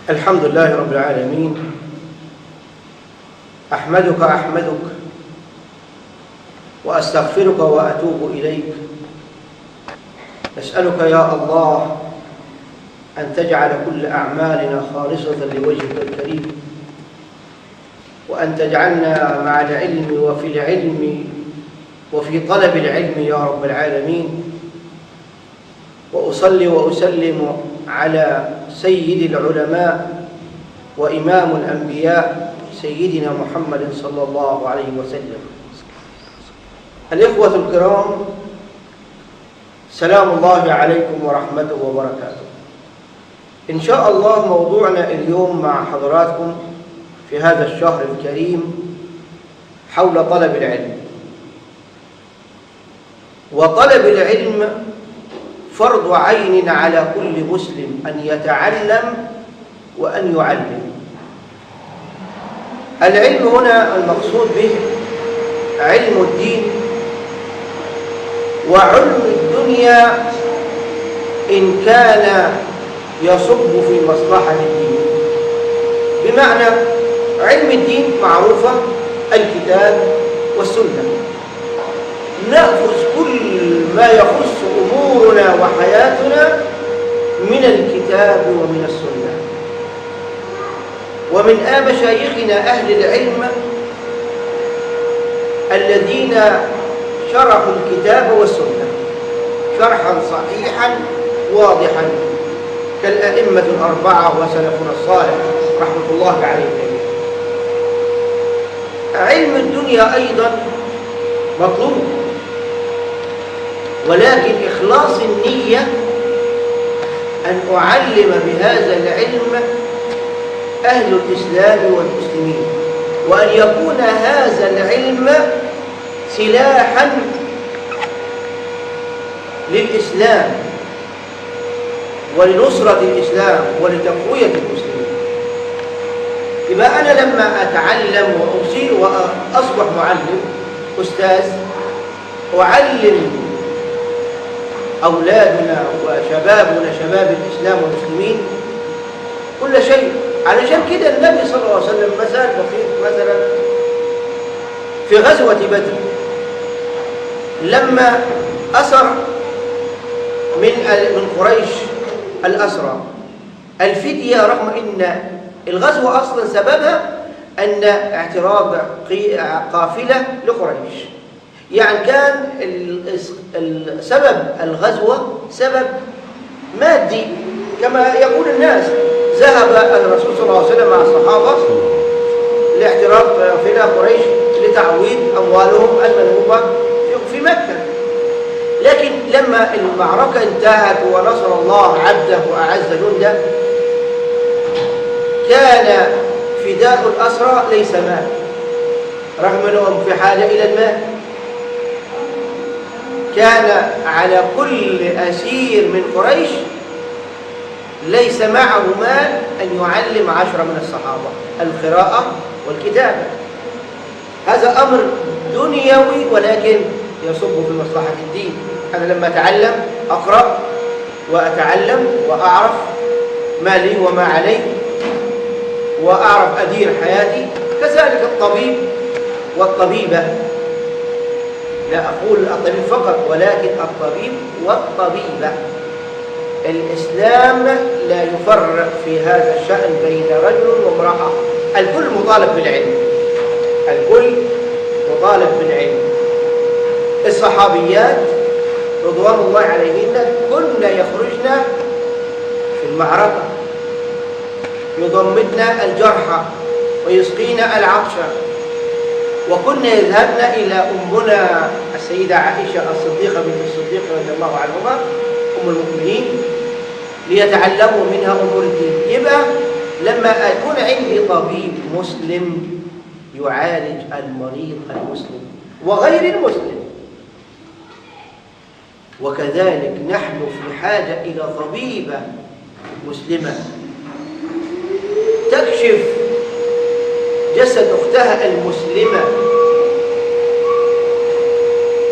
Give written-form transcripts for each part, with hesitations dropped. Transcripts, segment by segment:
الحمد لله رب العالمين. أحمدك وأستغفرك وأتوب إليك. نسألك يا الله أن تجعل كل أعمالنا خالصة لوجهك الكريم، وأن تجعلنا مع العلم وفي العلم وفي طلب العلم يا رب العالمين. وأصلي وأسلم على سيد العلماء وإمام الأنبياء سيدنا محمد صلى الله عليه وسلم. الإخوة الكرام، سلام الله عليكم ورحمته وبركاته. إن شاء الله موضوعنا اليوم مع حضراتكم في هذا الشهر الكريم حول طلب العلم. وطلب العلم فرض عين على كل مسلم أن يتعلم وأن يعلم. العلم هنا المقصود به علم الدين وعلم الدنيا إن كان يصب في مصلحة الدين. بمعنى علم الدين معروفة الكتاب والسنة، نأخذ كل ما يخص أمورنا وحياتنا من الكتاب ومن السنة. ومن مشايخنا أهل العلم الذين شرحوا الكتاب والسنة شرحا صحيحا واضحا كالأئمة الأربعة وسلفنا الصالح رحمة الله عليهم. علم الدنيا أيضا مطلوب، ولكن إخلاص النية أن أعلم بهذا العلم أهل الإسلام والمسلمين، وأن يكون هذا العلم سلاحا للإسلام ولنصرة الإسلام ولتقوية المسلمين. يبقى أنا لما أتعلم وأصير وأصبح معلم أستاذ أعلم أولادنا وشبابنا شباب الإسلام والمسلمين كل شيء. علشان كده النبي صلى الله عليه وسلم مثلا في غزوة بدر لما أسر من قريش الأسرى الفدية، رغم أن الغزوة أصلا سببها أن اعتراض قافلة لقريش، يعني كان سبب الغزوة سبب مادي كما يقول الناس. ذهب الرسول صلى الله عليه وسلم مع الصحابة لاعتراض قافلة قريش لتعويض أموالهم المنهوبة في مكة. لكن لما المعركة انتهت ونصر الله عبده وأعز جنده كان فداء الأسرى ليس مال، رغم أنهم في حاجة إلى المال. كان على كل أسير من قريش ليس معه مال أن يعلم 10 من الصحابة القراءة والكتابة. هذا أمر دنيوي ولكن يصب في مصلحة الدين. أنا لما أتعلم أقرأ وأتعلم وأعرف ما لي وما علي وأعرف أدير حياتي. كذلك الطبيب والطبيبة، لا أقول الطبيب فقط ولكن الطبيب والطبيبة. الإسلام لا يفرق في هذا الشأن بين رجل وامرأة، الكل مطالب بالعلم، الكل مطالب بالعلم. الصحابيات رضوان الله عليهن كن يخرجن في المعركة يضمدن الجرحى ويسقين العطشى، وكنا يذهبن إلى أمنا السيدة عائشة الصديقة بنت الصديق رضي الله عنهما أم المؤمنين ليتعلموا منها أمور الدين. يبقى لما أكون عندي طبيب مسلم يعالج المريض المسلم وغير المسلم، وكذلك نحن في حاجة إلى طبيبة مسلمة تكشف جسد أختها المسلمة.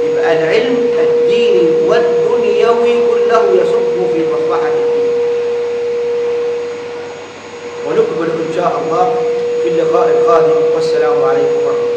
يبقى العلم الديني والدنيوي كله يصب في مصلحة الدين. القادم، والسلام عليكم ورحمة الله.